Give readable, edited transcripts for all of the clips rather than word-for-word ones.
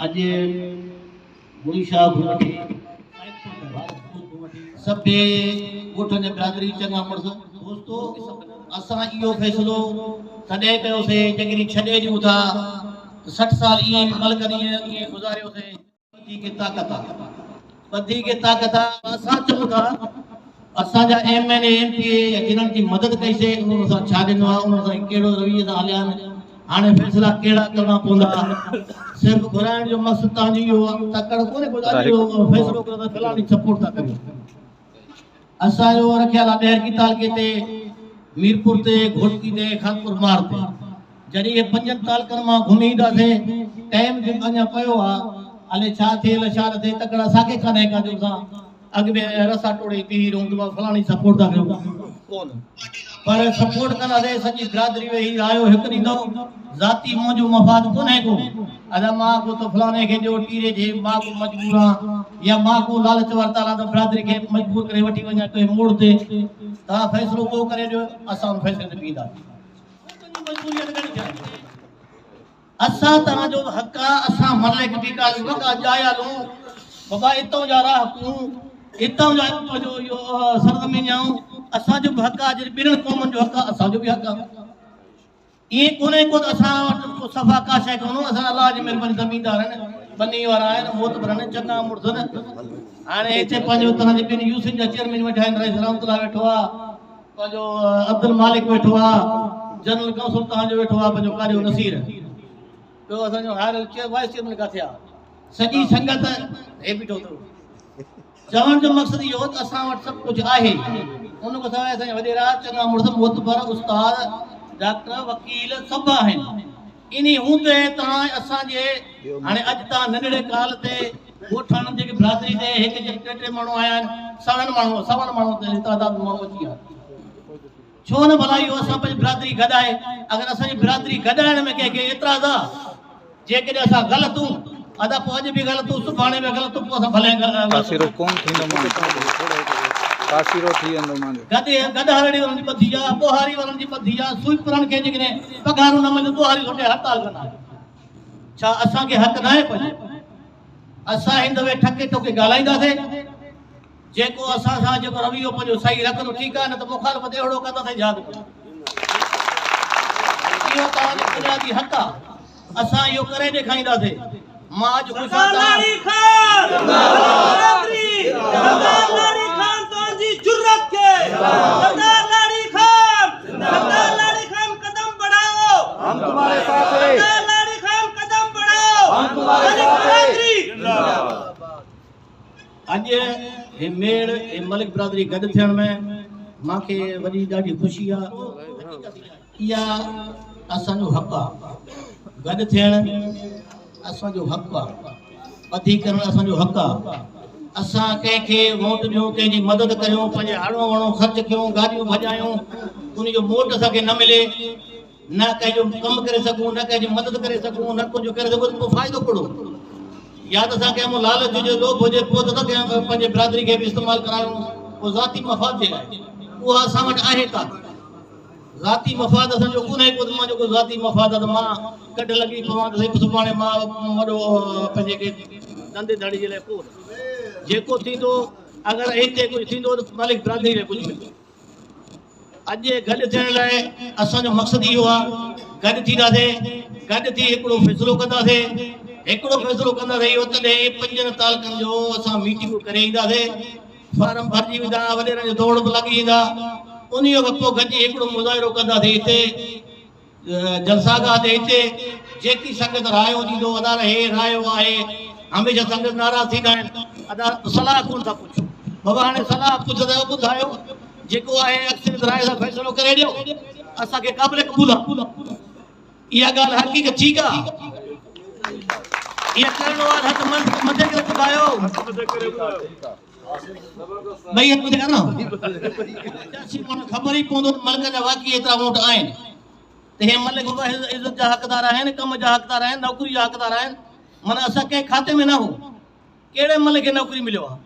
اڄ مڙئي شاهه کان وٺي سڀني ڳوٺن جي برادري چڱا مڙس دوستو اسان اهو فيصلو تڏهن ڪيوسي جيڪڏهن ڇڏي ڏيون ٿا ته 60 سال ائين ئي ملڪن ائين گذاريوسي. ٻڌي کي طاقت آ ٻڌي کي طاقت آ. اسان چئون ٿا اسان جا M N A M P A يا جنھن جي مدد ڪئي سي انھن اسان ڇا ڏنو آ انھن سان ڪهڙو رويي سان هليا آهن هاڻي فيصلا ڪهڙا ڪرڻا پوندا صرف گهرائڻ جو مقصد تان جو اهو تڪڙ ڪونهي ڪو اڄ اهو فيصلو ڪريو ته فلاڻي سپورٽ ٿا ڪريون اسان جو رکيل آ ڏهرڪي تعلقي تي ميرپور تي گهوٽڪي تي خانپور مار تي جڏهن اهي پنجن تعلقن مان گهمي اينداسين ٽائيم جيڪو اڃا پيو آ الائي ڇا ٿئي الائي ڇا نه ٿئي تڪڙ اسان کي ڪانهي ڪا جو اسان اڳ ۾ رسا ٽوڙي بيهي رهون ته بابا فلاڻي سپورٽ ٿا ڪريون ڪونه پر سپورٽ ڪنداسين سڄي برادري ويهي رايو هڪ ڏيندو ذاتي منهنجو مفاد ڪونهي ڪو ادا مان ڪو ته فلاڻي کي ڏيو ٽيري جي مان ڪو مجبور آن يا مان ڪو لالچ ورتل آن ته برادري کي مجبور ڪري وٺي وڃان ڪنهن موڙ تي توهان فيصلو ڪو ڪري ڏيو اسان ان فيصلي تي بيهنداسين. اسان توهان جو به حق آ اسان مرلي ڪڍي ڪا وڳا ڄايالون بابا اتون جا راهڪون اتون جا جو اهو سرزمين آهيون اسان جو به حق آ جڏهن ٻنهن قومن جو حق آ اسان جو به حق آ ائين ڪونهي ڪو ته اسان وٽ ڪو صفا ڪا شيء ڪونهي اسان الله جي مهرباني زميندار آهن ٻني وارا آهن معتبر آهن چڱا مڙس آهن هاڻي هتي پنهنجو توهان جي ٻن يوسين جا چيئرمين ويٺا آهن رئيس رحمت الله ويٺو آ پنهنجو عبدالمالڪ ويٺو آ جنرل ڪائونسل توهان جو ويٺو آ پنهنجو ڪاريو نصير ٻيو اسان جو هائر وائيس چيئرمين ڪاٿي آ سڄي سنگت هي بيٺو اٿو چوڻ جو مقصد اهو ته اسان وٽ سڀ ڪجهه آهي ان کان سواء اسان جا وڏيرا چڱا مڙس معتبر استاد ڊاڪٽر وڪيل سڀ آهن انهي هوندي توهان اسان جي هاڻي اڄ توهان ننڍڙي ڪال تي ڳوٺاڻن جيڪي برادري تي هڪ جي ٽي ٽي ماڻهو آيا آهن سوين ماڻهو سون ماڻهو تي تعداد ۾ ماڻهو اچي ويا ڇو نه ڀلا اهو اسان پنهنجي برادري گڏائي اگر اسان جي برادري گڏائڻ ۾ ڪنهن کي اعتراض آ جيڪڏهن اسان غلط هون ادا پوء اڄ به غلط هون سڀاڻي به غلط هون پوء اسان ڀلي پاسيرو ڪون ٿيندو مان پاسيرو ٿي ويندو مان جو. گڏ گڏهارڙي وارن جي ٻڌي آ ٻوهاري وارن جي ٻڌي آ سوئيپرن کي جيڪڏهن پگهارون نه مليون ٻوهاري سوٽي هڙتال ڪندا ڇا اسان کي حق ناهي پنهنجو اسان هن دفعي ٺڪي ٺوڪي ڳالهائينداسين جيڪو اسان سان جيڪو رويو پنهنجو صحيح رکندو ٺيڪ آهي نه ته مخالفت اهڙو ڪنداسين ياد ڪجو اهو توهان جو بنيادي حق آهي اسان اهو ڪري ڏيکارينداسين مان اڄ خوش آهيان سردار لاڙي خان برادري سردار لاڙي خان توهان جي جرئت کي سردار لاڙي خان سردار لاڙي خان قدم بڙهاؤ هم تمهاري ساٿ هي سردار لاڙي خان قدم بڙهاؤ هم تمهاري ملڪ ساٿ هي برادري اڄ هي ميڙ هي ملڪ برادري گڏ ٿيڻ ۾ مان کي وڏي ڏاڍي خوشي آ اها اسان جو حق آ گڏ ٿيڻ اسان جو حق آ ٻڌي ڪرڻ اسان جو حق آ اسان ڪنهن کي ووٽ ڏيون ڪنهن جي مدد ڪريون پنهنجي هڙون وڻون خرچ ڪيون گاڏيون ڀڄايون ان جو موٽ اسان کي نه ملي نه ڪنهن جو ڪم ڪري سگهون نه ڪنهن جي مدد ڪري سگهون نه ڪجهه ڪري سگهون ته پوء فائدو ڪهڙو يا ته اسان ڪنهن مان لالچ هجي لوڀ هجي پوء ته ڪنهن پنهنجي برادري کي به استعمال ڪرايون پوء ذاتي مفاد جي لاء اها اسان وٽ آهي ڪانه ذاتي مفاد اسان جو ڪونهي ڪو ته منهنجو ڪو ذاتي مفاد آهي ته مان ڪڍ لڳي پوان ته سائين سڀاڻي مان وڏو پنهنجي کي ڌنڌي ڌاڙي جي لاء ڪونه جيڪو ٿيندو اگر هتي ڪجهه ٿيندو ته ملڪ برادري لاء ڪجهه ملندو اڄ گڏ ٿيڻ لاء اسان جو مقصد اهو آهي گڏ ٿينداسين گڏ ٿي هڪڙو فيصلو ڪنداسين هڪڙو فيصلو ڪنداسين اهو تڏهن پنجن تعلقن جو اسان ميٽنگون ڪري اينداسين فارم ڀرجي ويندا وڏيرن جو دوڙ به لڳي ويندا انهي کان پوء گڏجي هڪڙو مظاهرو ڪنداسين هتي جلسا گاهه تي هتي جيڪي سنگت رايو ڏيندو ادا هي رايو آهي هميشه سنگت ناراض ٿيندا آهن ادا صلاح ڪون ٿا پڇو بابا هاڻي صلاح پڇندا آهيو ٻڌايو جيڪو آهي اڪثريت راء سان فيصلو ڪري ڏيو اسان کي قابل قبول آهي اها ڳالهه حقيقت ٺيڪ آهي اها ڪرڻو آهي هٿ مٿي ڪري ٻڌايو ٻئي هٿ مٿي ڪر نه خبر ئي پوندو ته ملڪ جا واقعي ايترا ووٽ آهن ته هي ملڪ بابا عزت جا حقدار آهن ڪم جا حقدار آهن نوڪري جا حقدار آهن معنی اسان ڪنهن کاتي ۾ نه هو ڪهڙي ملڪ کي نوڪري مليو آهي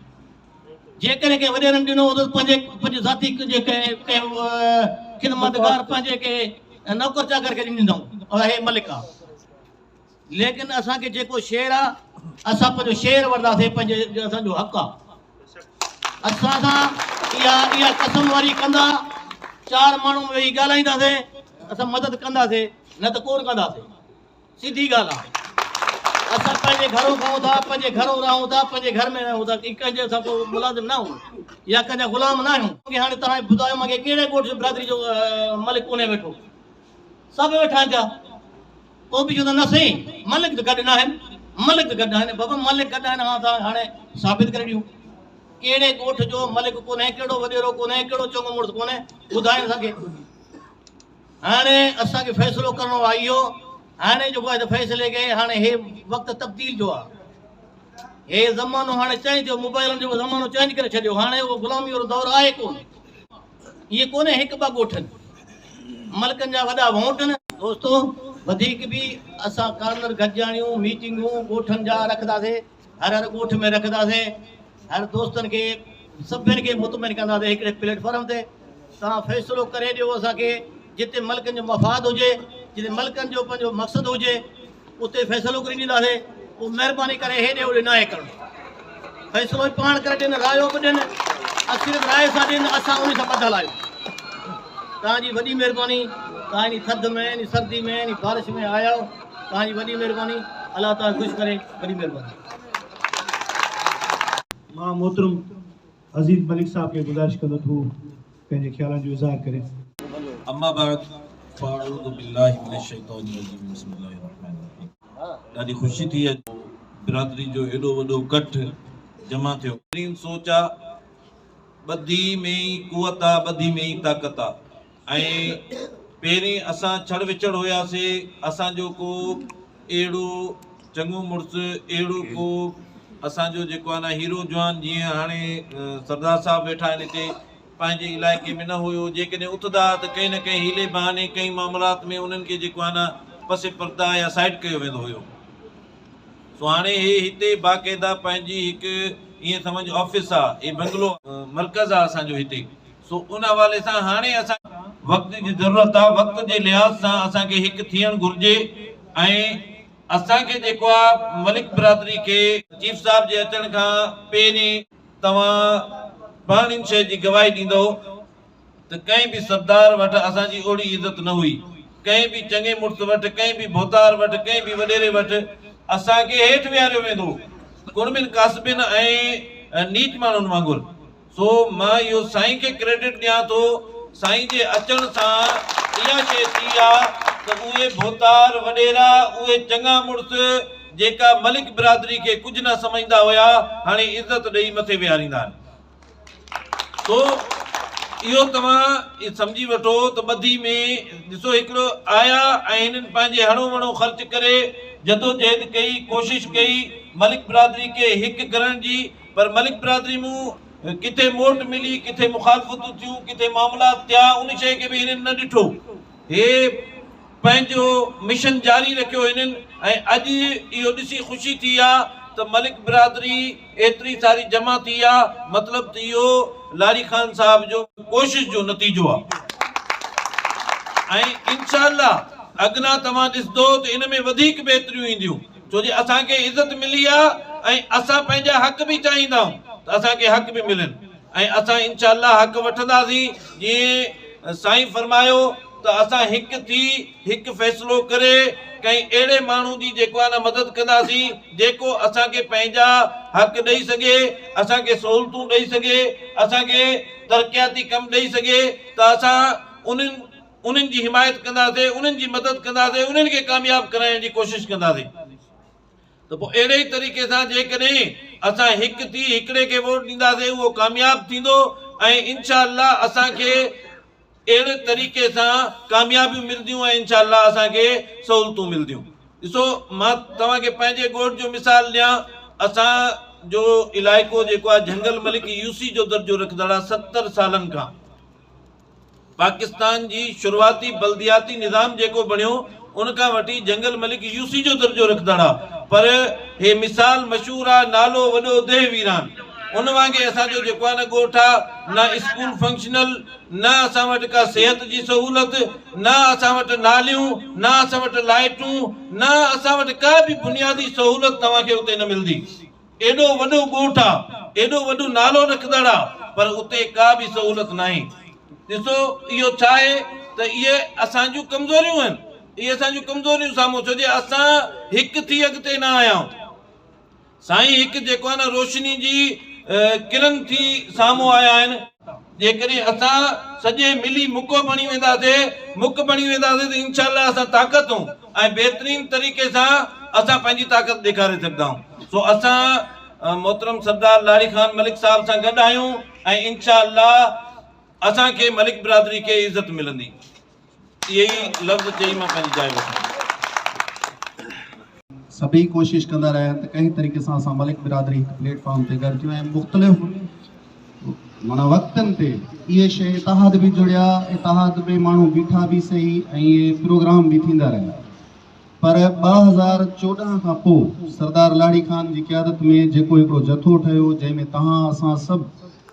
جيڪڏهن ڪنهن وڏيرن ڏنو هوندو ته پنهنجي پنهنجي ذاتي ڪنهن خدمتگار پنهنجي ڪنهن نوڪر چاڪر کي ڏني ڏنائون هي ملڪ آهي. ليڪن اسان کي جيڪو شيئر آ اسان پنهنجو شيئر وٺنداسين پنهنجي اسان جو حق آ اسان سان اها اها قسم واري ڪندا چار ماڻهو ويهي ڳالهائينداسين اسان مدد ڪنداسين نه ته ڪون ڪنداسين سڌي ڳالهه آ اسان پنهنجي گهرو کائون ٿا پنهنجي گهرو رهون ٿا پنهنجي گهر ۾ رهون ٿا ڪنهن جي اسان ڪو ملازم نه آهيون يا ڪنهن جا غلام نه آهيون هاڻي توهان ٻڌايو مونکي ڪهڙي ڳوٺ برادري جو ملڪ ڪونهي ويٺو سڀ ويٺا آهن پيا پوء به چوندا نه سائين ملڪ ته گڏ ناهن ملڪ ته گڏ ناهن بابا ملڪ گڏ آهن ها ته هاڻي ثابت ڪري ڏيون ڪهڙي ڳوٺ جو ملڪ ڪونهي ڪهڙو وڏيرو ڪونهي ڪهڙو چڱو مڙس ڪونهي ٻڌايو اسان کي هاڻي اسان کي فيصلو ڪرڻو آهي اهو هاڻي جيڪو آهي ته فيصلي کي هاڻي هي وقت تبديل جو آهي هي زمانو هاڻي چينج ٿيو موبائلن جو زمانو چينج ڪري ڇڏيو هاڻي اهو غلامي وارو دور آهي ڪونه ائين ڪونهي هڪ ٻه ڳوٺن ملڪن جا وڏا وونٽ نه. دوستو وڌيڪ به اسان ڪارنر گڏجاڻيون ميٽنگون ڳوٺن جا رکنداسي هر هر ڳوٺ ۾ رکنداسي هر دوستن کي سڀن کي مطمئن ڪنداسي هڪڙي پليٽ فارم تي توهان فيصلو ڪري ڏيو اسان کي جتي ملڪن جو مفاد هجي جتي ملڪن جو پنهنجو مقصد هجي اتي فيصلو ڪري ڏينداسي پوء مهرباني ڪري هيڏي هوڏي ناهي ڪرڻو فيصلو به پاڻ ڪري ڏين رايو به ڏين اڪثريت راء سان ڏين اسان ان سان ٻڌل آهيون توهان جي وڏي مهرباني توهان انهي ٿڌ ۾ انهي سردي ۾ انهي بارش ۾ آيا آهيو توهان جي وڏي مهرباني الله توهان کي خوش ڪري وڏي مهرباني. مان محترم عزيز ملڪ صاحب کي گذارش ڪندو ته هو پنهنجي خيالن جو اظهار ڪري. اما بعد فاعوذ بالله من الشيطان الرجيم بسم الله الرحمن الرحيم ڏاڍي خوشي ٿي اڄ برادري جو ايڏو وڏو ڪٺ جمع ٿيو. بهترين سوچ آ ٻڌي ۾ ئي قوت آ ٻڌي ۾ ئي طاقت آ ۽ پهرين اسان ڇڙ وڇڙ هياسي اسان جو ڪو اهڙو چڱو مڙس اهڙو ڪو اسان جو جيڪو آهي نه هيرو جوان جيئن هاڻي سردار صاحب ويٺا آهن هتي پنهنجي علائقي ۾ نه هيو جيڪڏهن اٿندا ها ته ڪنهن نه ڪنهن حيلي بهاني ڪنهن معاملات ۾ انهن کي جيڪو آهي نه پس پرده يا سائيڊ ڪيو ويندو هيو سو هاڻي هي هتي باقاعده پنهنجي هڪ ائين سمجھ آفيس آ هي بنگلو مرڪز آ اسان جو هتي سو ان حوالي سان هاڻي اسان وقت جي ضرورت آ وقت جي لحاظ سان اسان کي هڪ ٿيڻ گهرجي ۽ اسان کي جيڪو آ ملڪ برادري کي چيف صاحب جي اچڻ کان پهرين توهان پاڻ ان شيء جي گواهي ڏيندؤ ته ڪنهن به سردار وٽ اسان جي اوڙي عزت نه هئي ڪنهن به چڱي مڙس وٽ ڪنهن به ڀوتار وٽ ڪنهن به وڏيري وٽ اسان کي هيٺ ويهاريو ويندو هو ڪڙمين ڪاسبين ۽ نيچ ماڻهن وانگر. سو مان اهو سائين کي ڪريڊٽ ڏيان ٿو، سائين جي اچڻ سان اها شيء ٿي آ ته اهي ڀوتار، وڏيرا، اهي چڱا مڙس جيڪا ملڪ برادري کي ڪجهه نه سمجهندا هيا، هاڻي عزت ڏئي مٿي ويهاريندا آهن. سو اهو توهان سمجهي وٺو ته ٻڌي ۾ ڏسو هڪڙو آيا ۽ هنن پنهنجي هڻو وڻو خرچ ڪري جدوجهد ڪئي، ڪوشش ڪئي ملڪ برادري کي هڪ ڪرڻ جي، پر ملڪ برادري مون ڪٿي موٽ ملي، ڪٿي مخالفتون ٿيون، ڪٿي معاملات ٿيا، ان شيء کي به هنن نه ڏٺو. هي پنهنجو مشن جاري رکيو هنن ۽ اڄ اهو ڏسي خوشي ٿي آ ته ملڪ برادري ايتري ساري جمع ٿي آ، مطلب ته اهو لاري خان صاحب جو ڪوشش جو نتيجو آ ۽ انشاء الله اڳنا توهان ڏسندو ته ان ۾ وڌيڪ بهتريون اينديون. ڇو جي اسان کي عزت ملي آ ۽ اسان پنهنجا حق به چاهيندا آهيون ته اسان کي حق به ملن ۽ اسان انشاء الله حق وٺنداسين جيئن سائين فرمايو ته اسان هڪ ٿي هڪ فيصلو ڪري ڪنهن اهڙي ماڻهو جي جيڪو آ نه مدد ڪنداسين جيڪو اسان کي پنهنجا حق ڏئي سگهي اسان کي سهولتون ڏئي سگهي اسان کي ترقياتي ڪم ڏئي سگهي ته اسان انهن انهن جي حمايت ڪنداسين، انهن جي مدد ڪنداسين، انهن کي ڪامياب ڪرائڻ جي ڪوشش ڪنداسين ته پوء اهڙي ئي طريقي سان جيڪڏهن اسان هڪ ٿي هڪڙي کي ووٽ ڏينداسين اهو ڪامياب ٿيندو ۽ انشاء الله اسان کي اهڙي طريقي سان ڪاميابيون ملنديون ۽ انشاء الله اسان کي سهولتون ملنديون. ڏسو مان توهان کي پنهنجي ڳوٺ جو مثال ڏيان اسان جو علائقو جيڪو آهي جهنگل ملڪ يو سي جو درجو رکندڙ آهي 70 سالن کان پاڪستان جي شروعاتي بلدياتي نظام جيڪو بڻيو ان کان وٺي جنگل ملڪ يو سي جو درجو رکندڙ آ پر هي مثال مشهور آ نالو وڏو ديهه ويران ان وانگي اسان جو جيڪو آهي نه ڳوٺ آ، نه اسڪول فنڪشنل، نه اسان وٽ ڪا صحت جي سهولت، نه اسان وٽ ناليون، نه اسان وٽ لائٽون، نه اسان وٽ ڪا به بنيادي سهولت توهان کي اتي نه ملندي. ايڏو وڏو ڳوٺ آ، ايڏو وڏو نالو رکندڙ آ، پر اتي ڪا به سهولت ناهي. ڏسو اهو ڇا آهي ته اهي اسان جون ڪمزوريون آهن، اهي اسان جون ڪمزوريون سامهون ڇو جي اسان هڪ ٿي اڳتي نه آيا آهيون. سائين هڪ جيڪو آهي نه روشني جي ڪرن ٿي سامهون آيا آهن. جيڪڏهن اسان سڄي ملي مڪو بڻي وينداسي، مڪ بڻي وينداسي ته انشاء الله اسان طاقتون ۽ بهترين طريقي سان اسان پنهنجي طاقت ڏيکاري سگهندا آهيون. سو اسان محترم سردار لاڙي خان ملڪ صاحب سان گڏ آهيون ۽ انشاء الله اسان کي ملڪ برادري کي عزت ملندي. اهي ئي لفظ چئي مان پنهنجي جاء وٺان ٿو. سڀئي ڪوشش ڪندا رهيا آهن ته ڪنهن طريقي سان اسان ملڪ برادري هڪ پليٽ فارم تي گڏ ٿيون ۽ مختلف معنيٰ وقتن تي اهي شيء اتحاد به جڙيا، اتحاد ۾ ماڻهو بيٺا به سهي ۽ اهي پروگرام به ٿيندا رهيا پر 2014 کان پوء سردار لاڙي خان جي قيادت ۾ جيڪو هڪڙو جٿو ٺهيو جنهن ۾ توهان اسان سڀ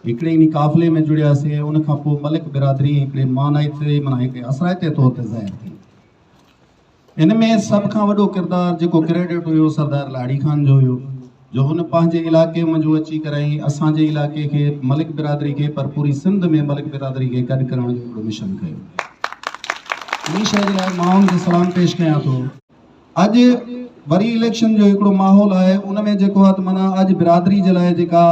هڪڙي انهي قافلي ۾ جڙياسي ۽ ان کان پوء ملڪ برادري هڪڙي مانائتي معنيٰ هڪڙي اثرائتي طور تي ظاهر ٿي. ان ۾ سڀ کان وڏو ڪردار جيڪو ڪريڊٽ هيو سردار لاڙي خان جو هيو جو هن پنهنجي علائقي منجهون اچي ڪري ۽ اسان جي علائقي کي ملڪ برادري کي پر پوري سنڌ ۾ ملڪ برادري کي گڏ ڪرڻ جو هڪڙو مشن ڪيو. انهي شيء جي لاء مان هن کي سلام پيش ڪيان ٿو. اڄ وري اليڪشن جو هڪڙو ماحول آهي ان ۾ جيڪو آهي ته معنيٰ اڄ برادري جي لاء جيڪا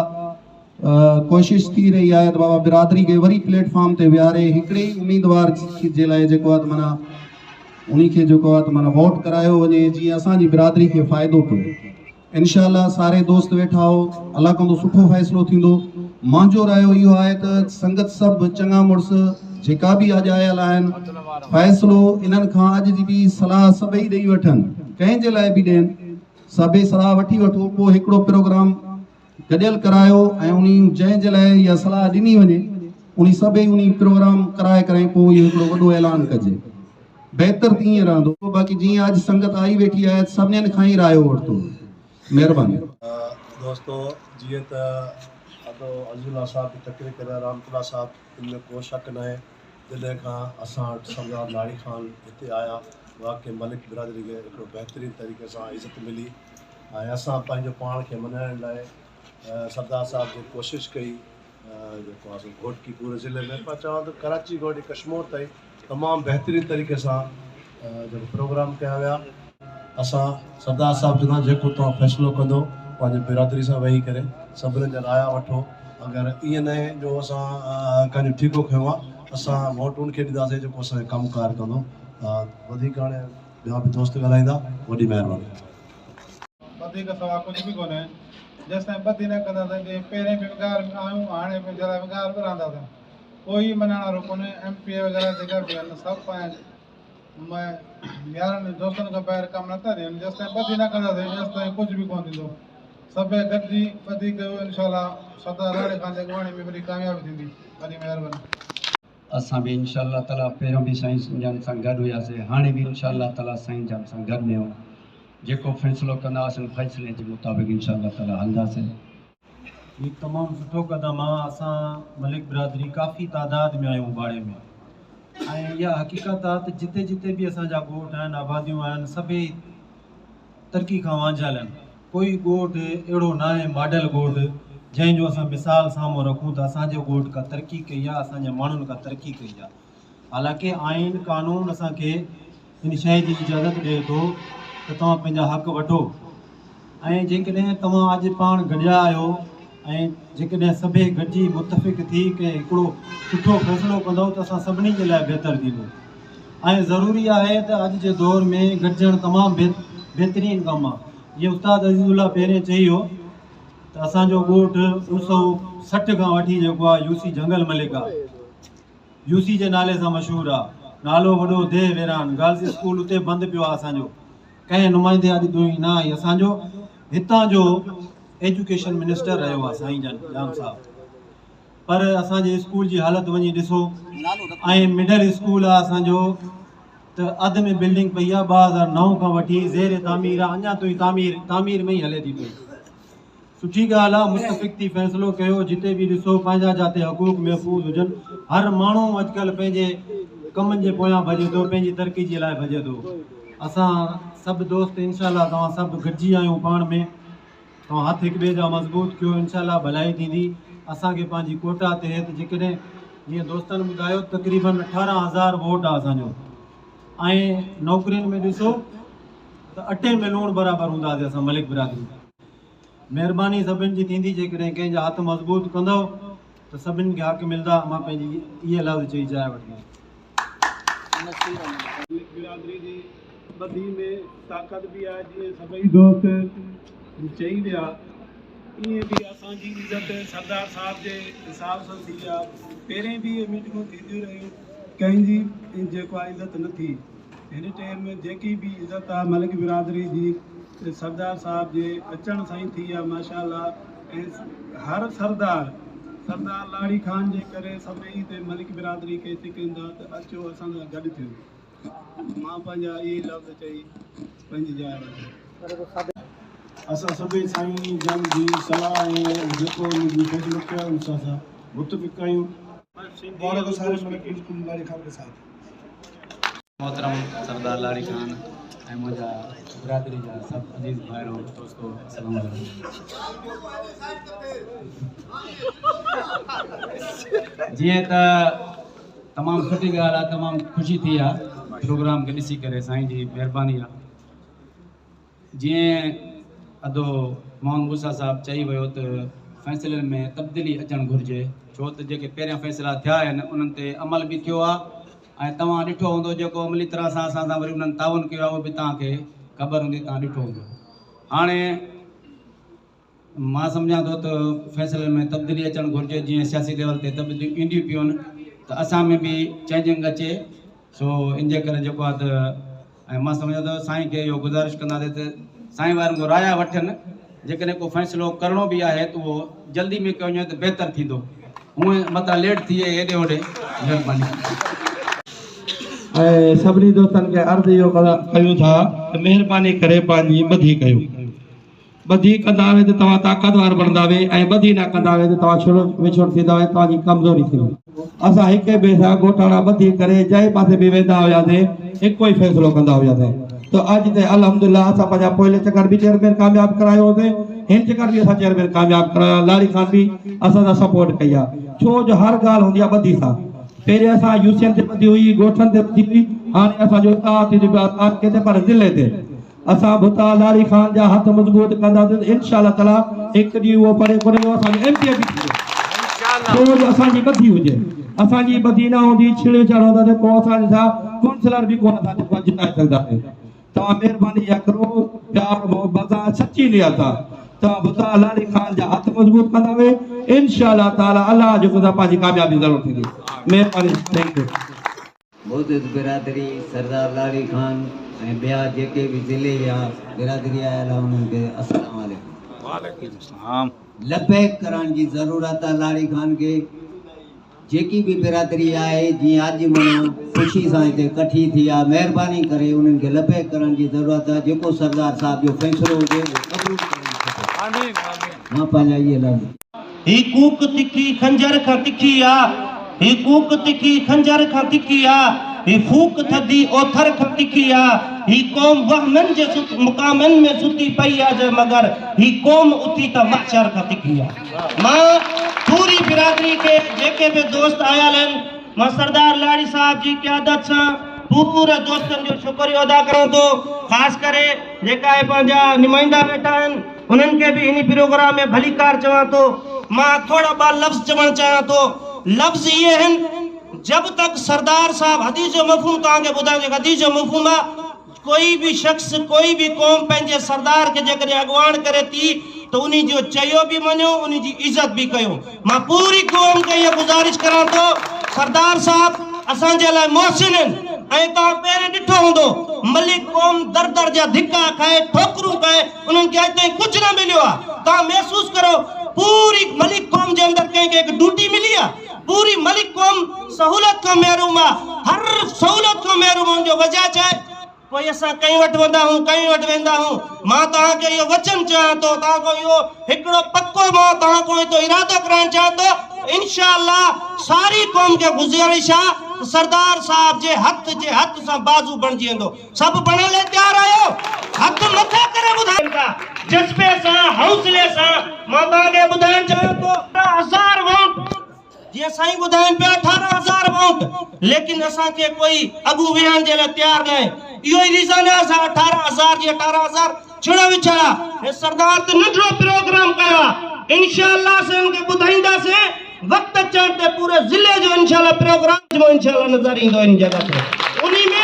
ڪوشش ٿي رهي آهي ته بابا برادري کي وري پليٽ فارم تي ويهاري هڪڙي ئي اميدوار جي لاء جيڪو آهي ته معنيٰ انهي کي جيڪو آهي ته معنيٰ ووٽ ڪرايو وڃي جيئن اسان جي برادري کي فائدو پوي. انشاء الله ساري دوست ويٺا آهو الله ڪندو سٺو فيصلو ٿيندو مانجو رايو اهو آهي ته سنگت سڀ چڱا مڙس جيڪا به اڄ آيل آهن فيصلو انهن کان اڄ جي به صلاح سڀئي ڏئي وٺن ڪنهن جي لاء به ڏين سڀئي صلاح وٺي وٺو پوء هڪڙو پروگرام گڏيل ڪرايو ۽ انهي جنهن جي لاء اها صلاح ڏني وڃي انهي سڀئي انهي پروگرام ڪرائي ڪري پوء اهو هڪڙو وڏو اعلان ڪجي بهتر ته ائين رهندو. باقي جيئن اڄ سنگت آئي ويٺي آهي سڀنين کان ئي رايو ورتو. مهرباني. دوستو جيئن ته ادو عزيز الله صاحب به تقرير ڪري رهيا رحمت الله صاحب ان ۾ ڪو شڪ ناهي جڏهن کان اسان وٽ سردار لاڙي خان هتي آيا واقعي ملڪ برادري کي هڪڙو بهترين طريقي سان عزت ملي ۽ اسان پنهنجو پاڻ کي مڃائڻ لاء سردار صاحب جي ڪوشش ڪئي جيڪو آهي سو گهوٽڪي پوري ضلعي ۾ پر چوان ٿو ڪراچي کان وٺي ڪشمور تائين تمام بهترين طريقي سان جيڪو پروگرام ڪيا ويا. اسان سردار صاحب چوندا جيڪو توهان فيصلو ڪندو پنهنجي برادري سان ويهي ڪري سڀني جا رايا وٺو اگر ائين ناهي جو اسان ڪنهن جو ٺيڪو کنيو آهي اسان ووٽ ان کي ڏينداسين جيڪو اسان جو ڪم ڪار ڪندو وڌيڪ هاڻي ٻيا به دوست ڳالهائيندا وڏي مهرباني. وڌيڪ سوا ڪجهه به ڪونهي. جيستائين ٻڌي نه ڪنداسين، جيئن پهرين به ونگار ۾ آهيون، هاڻي به ذرا ونگار به رهنداسين. ڪوئي مڃڻ وارو ڪونهي. ايم پي اي وغيره جيڪا به آهن، سڀ پنهنجي يارن ۽ دوستن کان ٻاهر ڪم نٿا ڏين. جيستائين ٻڌي نه ڪنداسين، ايستائين ڪجهه به ڪونه ٿيندو. سڀئي گڏجي ٻڌي ڪيو، انشاء الله سردار راڻي خان جي اڳواڻي ۾ وڏي ڪاميابي ٿيندي. وڏي مهرباني. اسان به انشاء الله تعالي پهريون به سائين جن سان گڏ هياسين، هاڻي به انشاء الله تعالي سائين جن سان گڏ ۾ آهيون. جيڪو فيصلو ڪندا اسين فيصلي جي مطابق انشاء الله تعالي هلنداسين. هي تمام سٺو قدم آ اسان ملڪ برادري ڪافي تعداد ۾ آهيون اباڙي ۾ ۽ اها حقيقت آ ته جتي جتي به اسان جا ڳوٺ آهن آباديون آهن سڀئي ترقي کان وانجهيل آهن ڪوئي ڳوٺ اهڙو ناهي ماڊل ڳوٺ جنهن جو اسان مثال سامهون رکون ته اسان جو ڳوٺ ڪا ترقي ڪئي آ اسان جي ماڻهن ڪا ترقي ڪئي آ حالانڪه آئين قانون اسان کي ان شيء جي اجازت ڏئي ٿو ته توهان پنهنجا حق وٺو ۽ جيڪڏهن توهان اڄ پاڻ گڏيا آهيو ۽ جيڪڏهن سڀئي گڏجي متفق ٿي ڪنهن هڪڙو سٺو فيصلو ڪندؤ ته اسان سڀني جي لاء بهتر ٿيندو ۽ ضروري آهي ته اڄ جي دور ۾ گڏجڻ تمام بهترين ڪم آهي جيئن استاد عزيز الله پهرين چئي ويو ته اسان جو ڳوٺ 1960 کان وٺي جيڪو آهي يو سي جهنگل ملڪ آهي يو سي جي نالي سان مشهور آ. نالو وڏو ديهه ويران گرلز اسڪول اتي بند پيو آ اسان جو ڪنهن نمائندي اڄ تائين نه آئي اسان جو هتان جو ايجوڪيشن منسٽر رهيو آ سائين جن ڄام صاحب پر اسان جي اسڪول جي حالت وڃي ڏسو ۽ مڊل اسڪول آ اسان جو ته اڌ ۾ بلڊنگ پئي آ 2009 کان وٺي زير تعمير آ اڃا تائين تعمير تعمير ۾ ئي هلي ٿي پئي. سٺي ڳالهه آ متفق ٿي فيصلو ڪيو جتي به ڏسو پنهنجا جاتي حقوق محفوظ هجن هر ماڻهو اڄڪلهه پنهنجي ڪمن جي پويان ڀڄي ٿو پنهنجي ترقي جي لاء ڀڄي ٿو اسان سڀ دوست انشاء الله توهان سڀ گڏجي آهيون پاڻ ۾ توهان هٿ هڪ ٻئي جا مضبوط ڪيو انشاء الله ڀلائي ٿيندي اسان کي پنهنجي ڪوٽا تحت جيڪڏهن جيئن دوستن ٻڌايو تقريبن 18,000 ووٽ آ اسان جو ۽ نوڪرين ۾ ڏسو ته اٽي ۾ لوڻ برابر هونداسي اسان ملڪ برادري. مهرباني سڀن جي ٿيندي جيڪڏهن ڪنهن جا هٿ مضبوط ڪندؤ ته سڀن کي حق ملدا مان پنهنجي اهي لفظ چئي جاء وٺندس. ملڪ برادري جي ٻڌي ۾ طاقت به آهي جيئن سڀئي دوست چئي ويا ائين به اسان جي عزت سردار صاحب جي حساب سان ٿي آ پهرين به اهي ميٽنگون ٿينديون رهيون ڪنهن جي جيڪو آهي عزت نه ٿي هن ٽيم جيڪي به عزت آ ملڪ برادري جي سردار صاحب جي اچڻ سان ئي ٿي آ ماشاءالله ۽ هر سردار سردار لاڙي خان جي ڪري سڀئي هتي ملڪ برادري کي سڪن ٿا ته اچو اسان سان گڏ ٿيو مان پنهنجا اهي لفظ چئي پنهنجي جاء وٺان. اسان سڀئي سائين جن جي صلاح ۽ جيڪو ان جي فيصلو ڪيو ان سان اسان متفق آهيون. مبارڪ هو ساري ملڪ بلڪل لاڙي خان ڪي ساٿ. محترم سردار لاڙي خان ۽ منهنجا برادري جا سڀ عزيز ڀائرو دوستو السلام عليڪم. جيئن ته تمام سٺي ڳالهه آ تمام خوشي ٿي آ پروگرام کي ڏسي ڪري سائين جي مهرباني آ جيئن ادو محمد موسيٰ صاحب چئي ويو ته فيصلن ۾ تبديلي اچڻ گهرجي ڇو ته جيڪي پهريان فيصلا ٿيا آهن انهن تي عمل به ٿيو آ ۽ توهان ڏٺو هوندو جيڪو عملي طرح سان اسان سان وري انهن تعاون ڪيو آهي اهو به توهان کي خبر هوندي توهان ڏٺو هوندو هاڻي مان سمجهان ٿو ته فيصلن ۾ تبديلي اچڻ گهرجي جيئن سياسي ليول تي تبديليون اينديون پيون ته اسان ۾ به چينجنگ اچي سو ان جي ڪري جيڪو آهي ته ۽ مان سمجهان ٿو سائين کي اهو گذارش ڪنداسين ته سائين وارن کان رايا وٺن جيڪڏهن ڪو فيصلو ڪرڻو به آهي ته اهو جلدي ۾ ڪيو وڃي ته بهتر ٿيندو هونئن متان ليٽ ٿئي هيڏي هوڏي مهرباني. ۽ سڀني دوستن کي عرض اهو ڪيون ٿا ته مهرباني ڪري پنهنجي ٻڌي ڪيو. ٻڌي ڪندا وي ته توهان طاقتور بڻندا وي ۽ ٻڌي نه ڪندا وي ته توهان ڇڙو وڇوڙ ٿيندا وي توهان جي ڪمزوري ٿيندي. اسان هڪ ٻئي سان ڳوٺاڻا ٻڌي ڪري جنهن پاسي به ويندا هياسين هڪ ئي فيصلو ڪندا هياسين ته اڄ ته الحمدلله اسان پنهنجا پوئلي چڪر به چيئرمين ڪامياب ڪرايو هوسين هن چڪر به اسان چيئرمين ڪامياب ڪرايو آهي لاڙي خان به اسان سان سپورٽ ڪئي آهي ڇو جو هر ڳالهه هوندي آهي ٻڌي سان پهرين اسان يوسين تي ٻڌي هئي ڳوٺن تي ٻڌي هئي هاڻي اسان جو اتحاد ٿيندو پيو آهي تعلقي تي پر ضلعي تي اسان ڀتا لاڙي خان جا هٿ مضبوط ڪنداسين ته انشاء الله تعالي هڪ ڏينهن اهو پري ڪونهي جو اسان جو ايم پي اي به ٿيندو ڇو جو اسان جي ٻڌي هجي اسان جي ٻڌي نه هوندي ڇڙ وڇڙ هونداسين پوء اسان جا ڪونسلر به ڪونه اسان کي جتائي سگهنداسين توهان مهرباني اها ڪرو پيار محبت سان سچي نيت سان توهان ڀتا لاڙي خان جا هٿ مضبوط ڪندا وي انشاء الله تعالي الله جو قدر پنهنجي ڪاميابي ضرور ٿيندي مهرباني thank you. معزز برادري سردار لاڙي خان ۽ ٻيا جيڪي به ضلعي يا برادري آيل آهن انهن کي السلام عليڪم. وعليڪم السلام. لبيڪ ڪرڻ جي ضرورت آهي لاڙي خان کي جيڪي به برادري آهي جيئن اڄ معنيٰ خوشي سان هتي ڪٺي ٿي آهي مهرباني ڪري انهن کي لبيڪ ڪرڻ جي ضرورت آهي جيڪو سردار صاحب جو فيصلو هجي اهو قبول ڪرڻ کپي مان پنهنجا اهي لفظ. هي ڪوڪ تکي خنجر کان تکي آ هي ڪوڪ تکي خنجر کان تکي آ هي ڦوڪ ٿڌي اوٿر کان تکي آ هي قوم وهمن جي مقامن ۾ ستي پئي آ جي مگر هي قوم اٿي ته محشر کان تکي آ مان پوري برادري کي جيڪي به دوست آيل آهن مان سردار لاڙي صاحب جي قيادت سان پوري دوستن جو شڪريو ادا ڪريان ٿو خاص ڪري جيڪا هي پنهنجا نمائندا ويٺا آهن انهن کي به هن پروگرام ۾ ڀليڪار چوان ٿو. مان ٿورا ٻه لفظ چوڻ چاهيان ٿو. لفظ اهي آهن، جب تڪ سردار صاحب حديث جو مفهوم توهان کي ٻڌايان ٿو، حديث جو مفهوم آهي ڪوئي به شخص ڪوئي به قوم پنهنجي سردار کي جيڪڏهن اڳواڻ ڪري ٿي ته انهي جو چيو به مڃو انهي جي عزت به ڪيو. مان پوري قوم کي اها گذارش ڪران ٿو سردار صاحب اسان جي لاء محسن آهن ۽ توهان پهرين ڏٺو هوندو ملڪ قوم در در جا ڌڪا کائي ٺوڪرون کائي انهن کي اڄ تائين ڪجهه نه مليو آهي توهان محسوس ڪرو پوري ملڪ قوم جي اندر ڪنهن کي هڪ ڊوٽي ملي آهي پوري ملڪ قوم سهولت کان محروم آهي هر سهولت کان محروم آهي ان جو وجهه ڇا آهي؟ پوء اسان ڪنهن وٽ ويندا هون، ڪنهن وٽ ويندا هون؟ مان توهان کي اهو وچن چوان ٿو، توهان کان اهو هڪڙو پڪو مان توهان کان هتو ارادو ڪرائڻ چاهيان ٿو، انشاء الله ساري قوم کي گذارش آ ته سردار صاحب جي هٿ جي هٿ سان بازو بڻجي ويندو. سڀ بڻڻ لاء تيار آهيو؟ هٿ مٿي ڪري ٻڌايو. ٿا جذبي سان حوصلي سان مان توهان کي ٻڌائڻ چاهيان ٿو. 18000 ووٽ جيئن سائين ٻڌائين پيا 18000 ووٽ ليڪن اسان کي ڪوئي اڳو ويهڻ جي لاء تيار ناهي اهو ئي ريزن آهي اسان 18000 جي 18000 ڇڙو وڇڙا هي سردار ته ننڍڙو پروگرام ڪيو آهي انشاء الله اسين ان کي ٻڌائينداسين وقت اچڻ تي پوري ضلعي جو انشاء الله پروگرام انشاء الله نظر ايندو ان جڳهه تي انهي ۾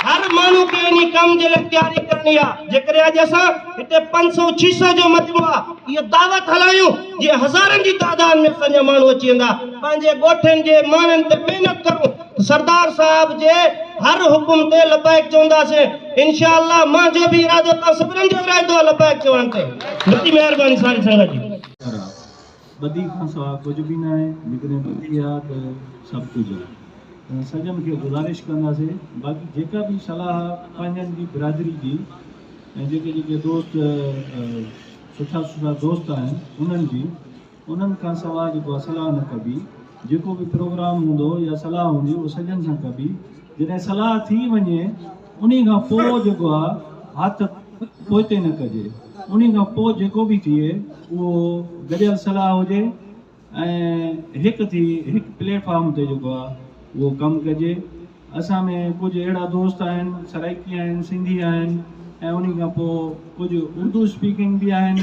هر ماڻهو کي انهي ڪم جي لاء تياري ڪرڻي آهي جيڪڏهن اڄ اسان هتي 500 600 جو مجموعو آهي اهي دعوت هلايون جيئن هزارن جي تعداد ۾ اسان جا ماڻهو اچي ويندا، پنهنجي ڳوٺن جي ماڻهن تي محنت ڪرون ته سردار صاحب جي هر حڪم تي لبيڪ چونداسين انشاء الله مانجو به ارادو توهان سڀنن جو ارادو آهي لبيڪ چوڻ تي وڏي مهرباني ساري سنگت جي. ٻڌي کان سواء ڪجهه به ناهي، جيڪڏهن ٻڌي آ ته سڀ ڪجهه آ. ته سڄن کي گذارش ڪنداسين، باقي جيڪا به صلاح پنهنجن جي برادري جي ۽ جيڪي جيڪي دوست سٺا سٺا دوست آهن انهن جي انهن کان سواء جيڪو آهي صلاح نه ڪبي جيڪو به پروگرام هوندو يا صلاح هوندي اهو سڄن سان ڪبي جڏهن صلاح ٿي وڃي انهي کان پوء جيڪو آهي هٿ پوئتي نه ڪجي انهي کان پوء جيڪو به ٿئي اهو گڏيل صلاح هجي ۽ هڪ ٿي هڪ پليٽ فارم تي جيڪو آ اهو ڪم ڪجي اسان ۾ ڪجهه اهڙا دوست آهن سرائيڪي آهن سنڌي آهن ۽ انهي کان پوء ڪجهه اردو اسپيڪنگ به آهن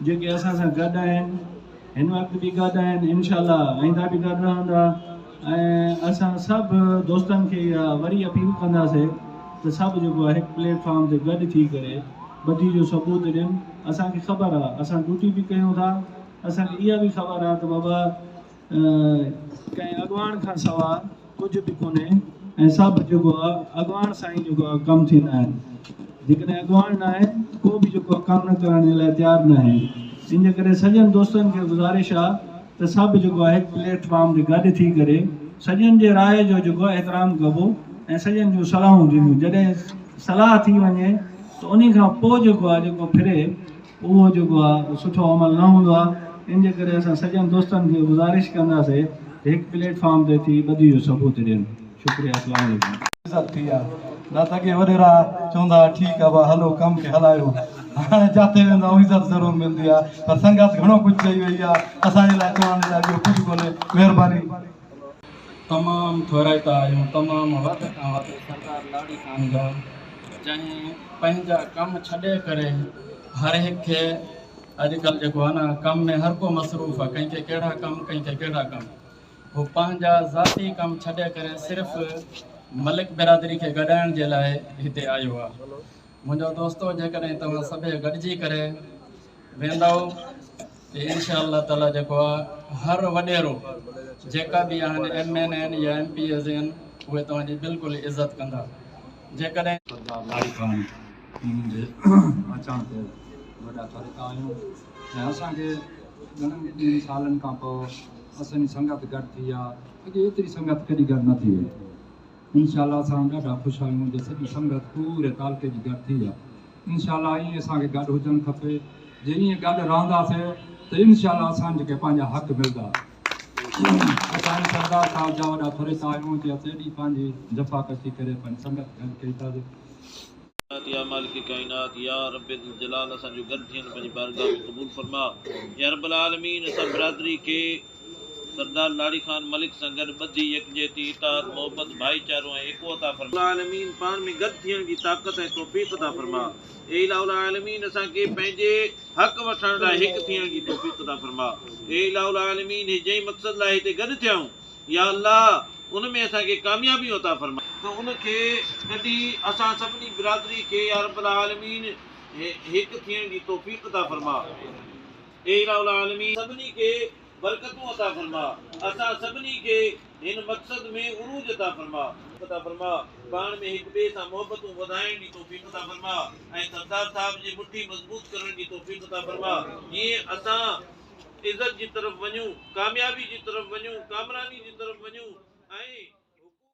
جيڪي اسان سان گڏ آهن هن وقت به گڏ آهن انشاء الله آئنده به گڏ رهندا ۽ اسان سڀ دوستن کي اها وري اپيل ڪنداسي ته سڀ جيڪو آهي هڪ پليٽ فارم تي گڏ ٿي ڪري ٻڌي جو ثبوت ڏين اسان کي خبر آ اسان ڊيوٽي به ڪيون ٿا اسان کي اها به خبر آهي ته بابا ڪنهن اڳواڻ کان سوا ڪجهه به ڪونهي ۽ سڀ جيڪو آهي اڳواڻ سان ئي جيڪو آهي ڪم ٿيندا آهن جيڪڏهن اڳواڻ نه آهي ڪو به جيڪو آهي ڪم نه ڪرڻ جي لاء تيار نه آهي ان جي ڪري سڄن دوستن کي گذارش آهي ته سڀ جيڪو آهي هڪ پليٽ فارم تي گڏ ٿي ڪري سڄن جي راء جو جيڪو آهي احترام ڪبو ۽ سڄن جون صلاحون ٿينديون جڏهن صلاح ٿي وڃي ته انهي کان پوء جيڪو آهي جيڪو ڦري اهو جيڪو آ سٺو عمل نه هوندو آ ان جي ڪري اسان سڄن دوستن کي گذارش ڪنداسي ته هڪ پليٽ فارم تي ٿي ٻڌي جو ثبوت ڏين شڪريه اسلام عليڪم. عزت ٿي آ نه ته اڳي وڏيرا چوندا ها ٺيڪ آ ڀا هلو ڪم کي هلايو هاڻي جاٿي ويندا آهيون عزت ضرور ملندي آ پر سنگت گهڻو ڪجهه چئي وئي آ اسان جي لاء چوڻ جي لاء ٻيو ڪجهه ڪونهي مهرباني. تمام ٿورائتا آهيون تمام وڌ کان وڌ سردار لاڙي خان جا جنهن پنهنجا ڪم ڇڏي ڪري هر هڪ کي اڄ ڪلهه جيڪو آهي نه ڪم ۾ هر ڪو مصروف آهي ڪنهن کي ڪهڙا ڪم ڪنهن کي ڪهڙا ڪم هو پنهنجا ذاتي ڪم ڇڏي ڪري صرف ملڪ برادري کي گڏائڻ جي لاء هتي آيو آهي منهنجو دوستو جيڪڏهن توهان سڀئي گڏجي ڪري ويندؤ ته انشاء الله تعالي جيڪو آهي هر وڏيرو جيڪا به آهن ايم اين آهن يا ايم پي ايز آهن اهي توهان جي بلڪل عزت ڪندا جيڪڏهن سردار لاڙي خان انهن جي اچڻ تي وڏا ٿورائتا آهيون ۽ اسان کي گهڻن ڏينهن سالن کان پوء اسان جي سنگت گڏ ٿي آهي اڳي ايتري سنگت ڪڏهن گڏ نه ٿي هئي انشاء الله اسان ڏاڍا خوش آهيون جو سڄي سنگت پوري تعلقي جي گڏ ٿي آهي انشاء الله ائين اسان کي گڏ هجڻ کپي جي ائين گڏ رهنداسي ته انشاء الله اسان کي پنهنجا حق ملدا اسان سردار صاحب جا وڏا ٿورائتا آهيون جي اسين ايڏي پنهنجي جفاڪشي ڪري پنهنجي سنگت گڏ ڪئي اٿس. يا مالڪ ڪائنات يا رب ذوالجلال اسان جو گڏ ٿيڻ پنهنجي بارگاھ ۾ قبول فرما يا رب العالمين اسان برادري کي سردار لاڙي خان ملڪ سان گڏ ٻڌي يڪجهتي، اتحاد، محبت، ڀائيچارو ۽ ايڪو عطا فرما. العالمين پاڻ ۾ گڏ ٿيڻ جي طاقت ۽ توفيق عطا فرما. اي اله العالمين اسان کي پنهنجي حق وٺڻ لاء هڪ ٿيڻ جي توفيق عطا فرما. اي اله العالمين هي جنهن مقصد لاء هتي گڏ ٿيا آهيون يا الله ان ۾ اسان کي ڪاميابيون عطا فرما. ته ان کي ڪڍي اسان سڀني برادري کي يا رب العالمين هڪ ٿيڻ جي توفيق عطا فرما. اي اله العالمين سڀني کي برڪتون عطا فرما اسان سڀني کي هن مقصد ۾ عروج عطا فرما. عطا فرما پاڻ ۾ هڪ ٻئي سان محبتون وڌائڻ جي توفيق عطا فرما ۽ سردار صاحب جي مٺي مضبوط ڪرڻ جي توفيق عطا فرما جيئن اسان عزت جي طرف وڃون ڪاميابي جي طرف وڃون ڪامراني جي طرف وڃون ۽.